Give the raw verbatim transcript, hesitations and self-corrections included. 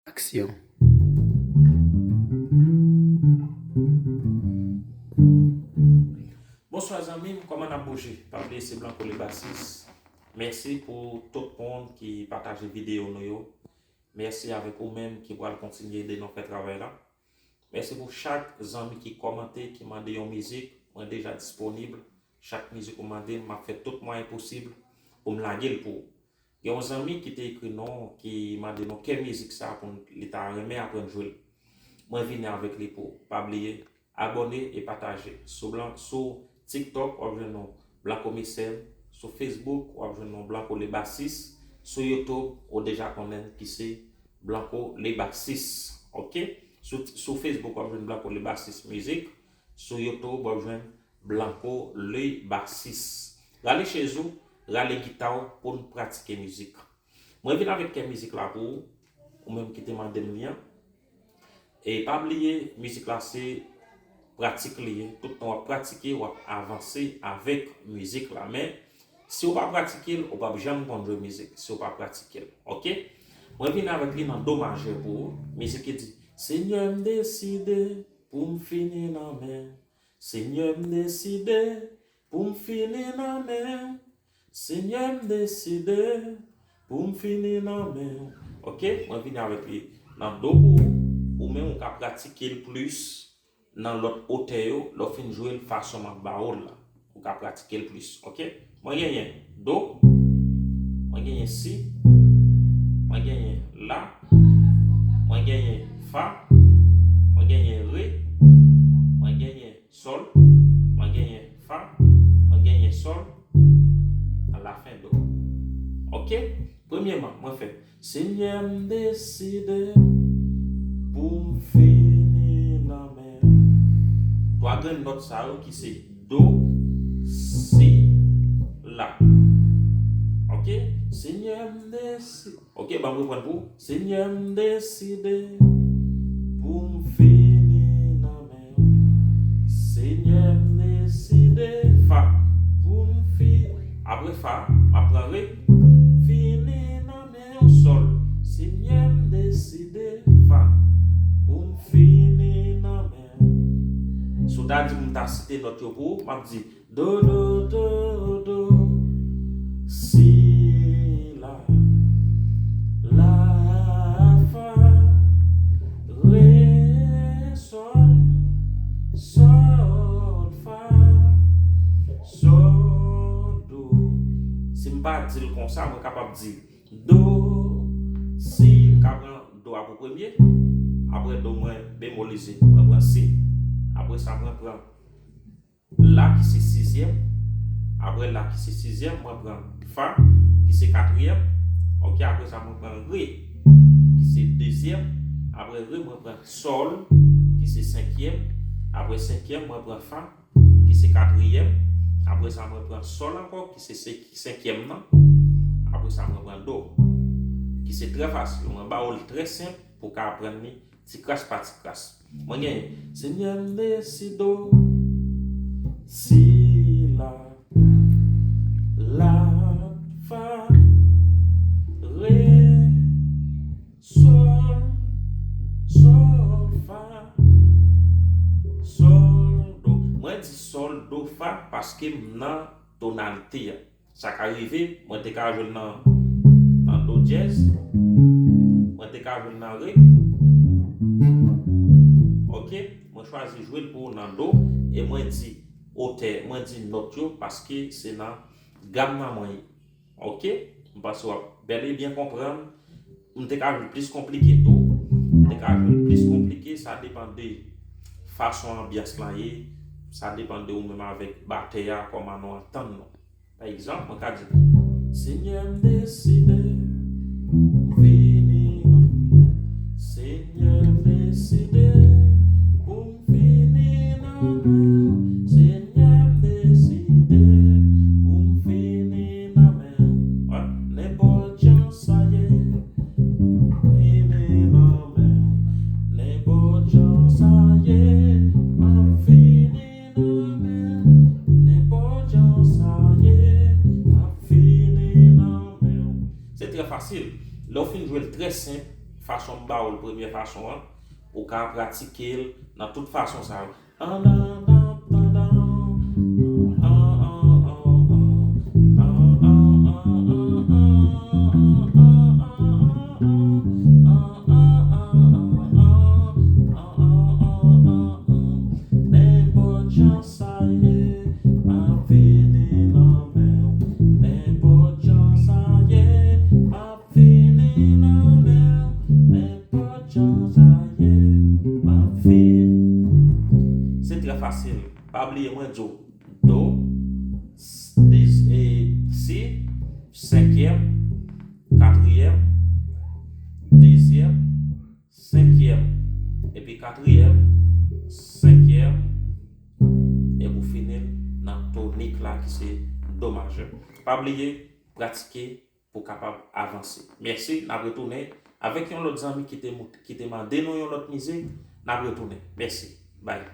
Aksyon. Bonswa zanmi m, kòman n ap bouje? Pa bliye se Blanco le bassiste. Mèsi pou tout moun ki pataje videyo nou yo. Mèsi avèk ou menm ki pral kontinye ede nou fè travay la. Mèsi pou chak zanmi ki kòmante, ki mande yon mizik. Mwen deja disponib. Chak mizik ou mande m, m ap fè tout mwayen posib pou m lage l pou ou. Gen yon zanmi ki te ekri nou, ki mande nou kè mizik sa pou n, li ta renmen aprann jwe l. Mwen vini avèk li pou ou. Pa bliye, abòne e pataje. Sou blan, sou TikTok, w ap jwenn nou Blanco Mecène. Sou Facebook, w ap jwenn nou Blanco le bassiste. Sou YouTube, ou deja konnen ki se Blanco le bassiste. Ok? Sou, sou Facebook, w ap jwenn Blanco le bassiste mizik. Sou YouTube, w ap jwenn Blanco le bassiste. Rale chèz ou, rale gita w pou n pratike mizik. Mwen vin avèk kè mizik la pou ou, ou menm ki te mande m li an. E pa bliye, mizik la se pratik li ye. Tout tan w ap pratike, w ap avanse avèk mizik la. Men, si w pa pratike l, ou p ap janm konn jwe mizik, si w pa pratike l. Ok? Mwen vin avèk li nan do majè pou ou. Mizik ki di, Senyè, m deside pou m fini nan men w. Senyè, m deside pou m fini nan men w. Senyè, m deside pou m fini nan men w. Ok? Mwen vini avèk li nan do pou ou, ou menm ou ka pratike l plis nan lòt otè yo, lè w fin jwe l fason m ap ba ou l la. Ou ka pratike l plis. Ok? Mwen genyen do, mwen genyen si, mwen genyen la, mwen genyen fa, mwen genyen re, mwen genyen sòl, mwen genyen fa, mwen genyen sòl, alafen do. Ok? Premyèman, mwen fè, Senyè, m deside pou m fini nan men w. Twa grenn nòt sa yo ki se do, si, la. Ok? Senyè, m deside. Ok, ban m reprann pou ou. Senyè, m deside pou m fini nan men w. Senyè, m deside, fa, pou m fi-, apre fa, m ap pran re, fini nan men w, sòl. Senyè, m deside, fa, pou m fini nan men w. Si w ta di m, m ta site nòt yo pou ou, m ap di, do, do, do, do, si, la, la, fa, re, sòl, sòl, fa, sòl, do. Si m pa di l konsa, mwen kapab di do, si, m ka pran do a pou premye, apre do mwen bemolize, mwen pran si, apre sa mwen pran la ki se sizyèm, apre la ki se sizyèm, mwen pran fa ki se katriyèm, ok, apre sa mwen pran re ki se dezyèm, apre re mwen pran sòl ki se senkyèm, apre senkyèm mwen pran fa ki se katriyèm, apre sa mwen pran sòl ankò ki se se-, senkyèm nan, apre sa mwen pran do ki se trè fasil, mwen ba ou l trè senp pou w ka aprann li ti kras pa ti kras. Mwen genyen, Senyè m deside w, si la, la, fa, re, sòl, sòl, fa, sòl, do. Mwen di sòl, do, fa paske m nan tonalite a. Sa ka rive, mwen te ka jwe l nan, nan do dyèz, mwen te ka jwe l nan re. Ok, mwen chwazi jwe l pou ou nan do, e mwen di otè, mwen di nòt yo, paske se nan gam nan mwen ye. Ok, m panse w ap bèl e byen konprann. M te ka jwe l plis konplike tou. M te ka jwe l plis konplike, sa depann de fason anbyans lan ye, sa depann de ou menm avèk batè a, kòman nou antann nou. Pa egzanp, mwen ka di, Senyè, m deside, m vini nan men w. Senyè, m deside pou m fini nan men w. Senyè, m deside pou m fini nan men w. Nenpòt jan sa ye, fini nan men w. Nenpòt jan sa ye, m ap fini nan men w. Nenpòt jan sa ye, m ap fini nan men w. Se trè fasil. Lè w fin jwe l trè senp, fason m ba w l premye fason an, ou ka pratike l nan tout fason sa yo. Nenpòt jan sa ye, m ap vini nan men w. Nenpòt jan sa ye, m ap vini nan men w. Nenpòt jan sa ye, m ap vini. Se trè fasil. Pa bliye mwen di w do, s- diz, e, si, senkyèm, katriyèm, dezyèm, senkyèm, epi katriyèm, senkyèm, epi w fini l nan tonik la ki se do majè. Pa bliye pratike pou w kapab avanse. Mèsi, n ap retounen avèk yon lòt zanmi ki te, mou- ki te mande nou yon lòt mizik. N ap retounen. Mèsi. Bye.